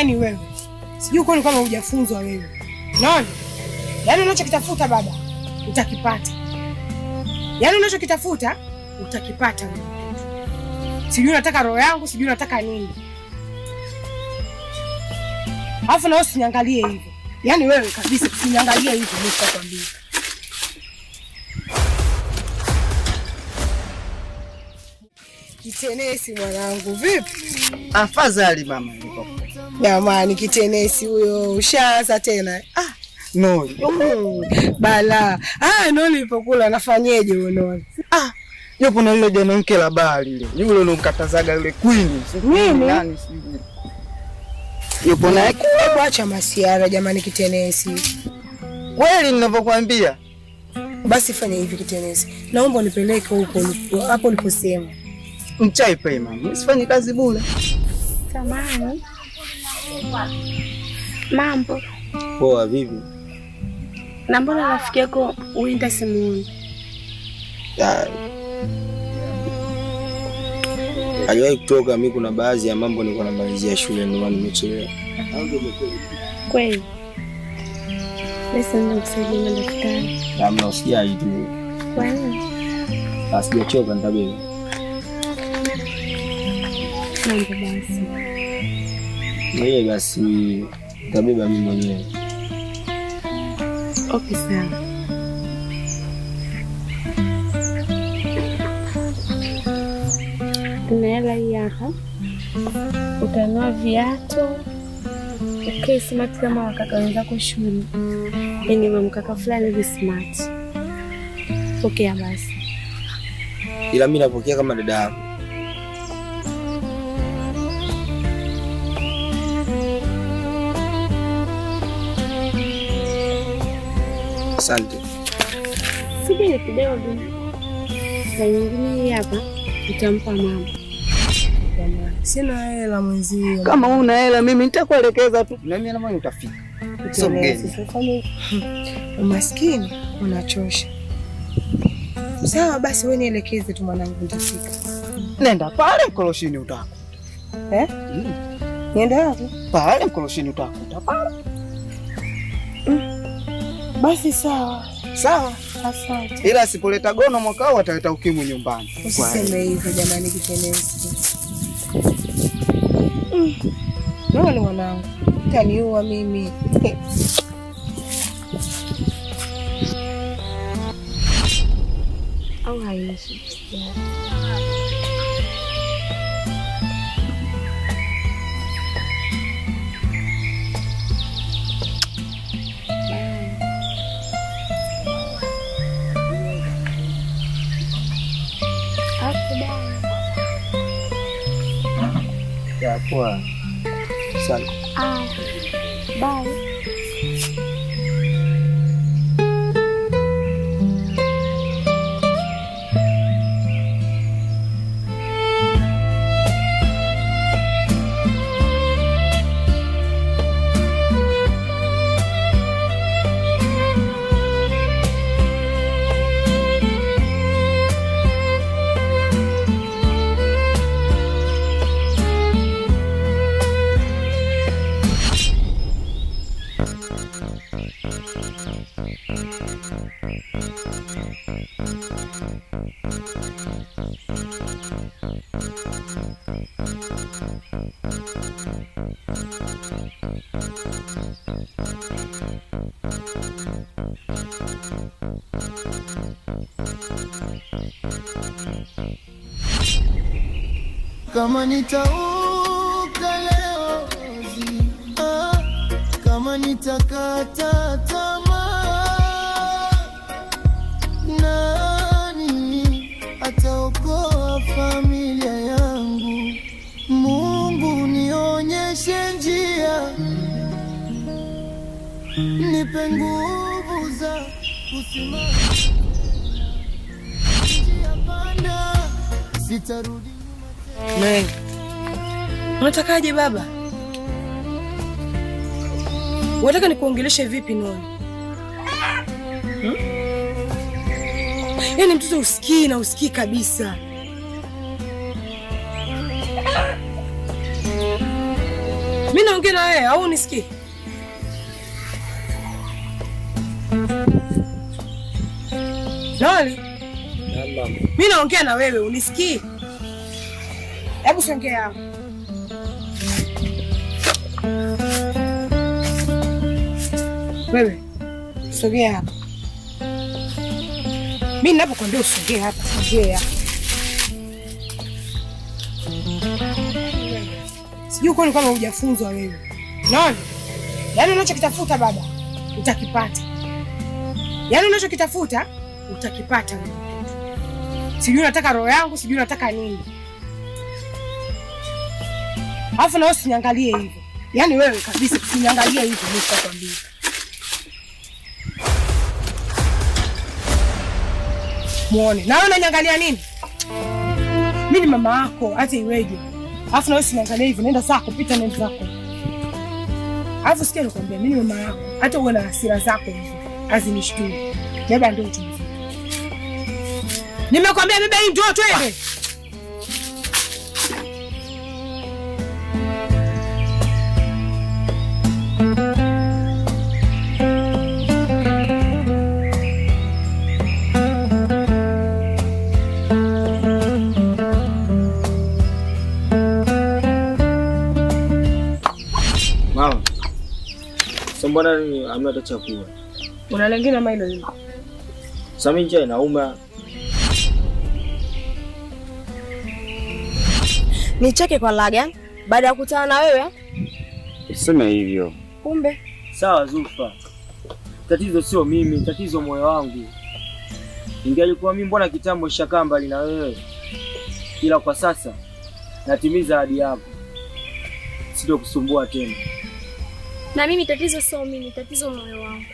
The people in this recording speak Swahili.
Yaani wewe sijui kwani kama hujafunzwa wewe. Unaona? Yaani unachokitafuta baba utakipata. Yaani unachokitafuta utakipata wewe. Sijui unataka roho yangu, sijui unataka nini. Alafu na wewe usiniangalie hivyo. Yaani wewe kabisa usiniangalie hivyo, mimi nitakwambia. Kitenesi mwanangu, vipi? Afadhali mama. Jamani, kitenesi huyo ushaanza tena. Ah, Noli. Bala. Ah, Noli ipokula nafanyeje huyo Noli? Ah, yupo na yule mwanamke la baa lile. Yule unomkatazaga yule queen. Mimi? Nani sijui. Yupo naye. Hebu acha masiara jamani, kitenesi. Kweli ninavyokuambia. Basi fanya hivi kitenesi. Naomba unipeleke huko hapo uliposema. Mchai pei mama. Usifanye kazi bure. Samahani. Mambo. Poa, vipi? Na mbona rafiki yako uenda simuoni? Hajawahi kutoka. Mimi kuna baadhi ya mambo nilikuwa namalizia shule ndio maana nimechelewa. Kweli? Basi ndio kusaidia na daftari. Hamna, usijali tu. Kwa nini? Sijachoka, nitabeba. Mambo basi. Yeye basi nitabeba mimi mwenyewe. Okay, sawa. Kuna hela hii hapa. Utanunua viatu. Okay, smart kama wakaka wenzako shule. Yaani mamkaka fulani hivi smart. Pokea basi. Ila mimi napokea kama dada yangu. Asante. Sije kidogo. Na nyingine hii hapa utampa mama. Sina hela mwenzio. Kama una hela mimi nitakuelekeza tu. Na mimi na mimi utafika. Sio mgeni. Umaskini unachosha. Sawa basi wewe nielekeze tu mwanangu nitafika. Nenda pale mkoroshini utakuta. Eh? Niende wapi? Pale mkoroshini utakuta pale. Basi sawa. Sawa. Asante. Ila asipoleta gono mwaka huu ataleta ukimwi nyumbani. Usiseme hivyo jamani kitenesi. Wewe ni mwanangu. Utaniua mimi. Au haishi. Ya poa. Asante. Ah, bye. Kama nitauka leo kama nitakata tamaa, nani ataokoa familia yangu? Mungu nionyeshe njia, nipe nguvu za kusimama. Njia panda, sitarudi nyuma tena. Unatakaje baba? Unataka nikuongeleshe vipi Noni? Yaani mtoto usikii na usikii kabisa. Mimi naongea na wewe au unisikii? Noeli, mimi naongea na wewe unisikii? Hebu songea hapo. Wewe sogea hapa. Mimi ninapokuambia usogee hapa, sogea. Sijui kwani kama hujafunzwa wewe. Unaona? Yaani unachokitafuta baba, utakipata. Yaani unachokitafuta utakipata wewe mtoto. Sijui unataka roho yangu, sijui unataka nini. Alafu na wewe usiniangalie hivyo. Yaani wewe kabisa usiniangalie hivyo, mimi nitakwambia. Muone. Na wewe unaniangalia nini? Mimi ni mama yako, hata iweje. Alafu na wewe usiniangalie hivyo, nenda zako, pita nenda zako. Alafu sikia nikwambia, mimi ni mama yako. Hata uwe na hasira zako hizo, hazinishtui. Beba ndoo tu. Nimekwambia beba hii ndoo twende. Mama, sasa mbona hamna hata chakula? Una lingine ama hilo hilo? Sasa mimi njaa inauma. Nicheke kwa laga baada ya kukutana na wewe. Useme hivyo. Kumbe Sawa Zulfa, tatizo sio mimi, tatizo moyo wangu. Ingelikuwa mimi, mbona kitambo nishakaa mbali na wewe, ila kwa sasa natimiza ahadi yako, sitokusumbua tena. Na mimi tatizo sio mimi, tatizo moyo wangu.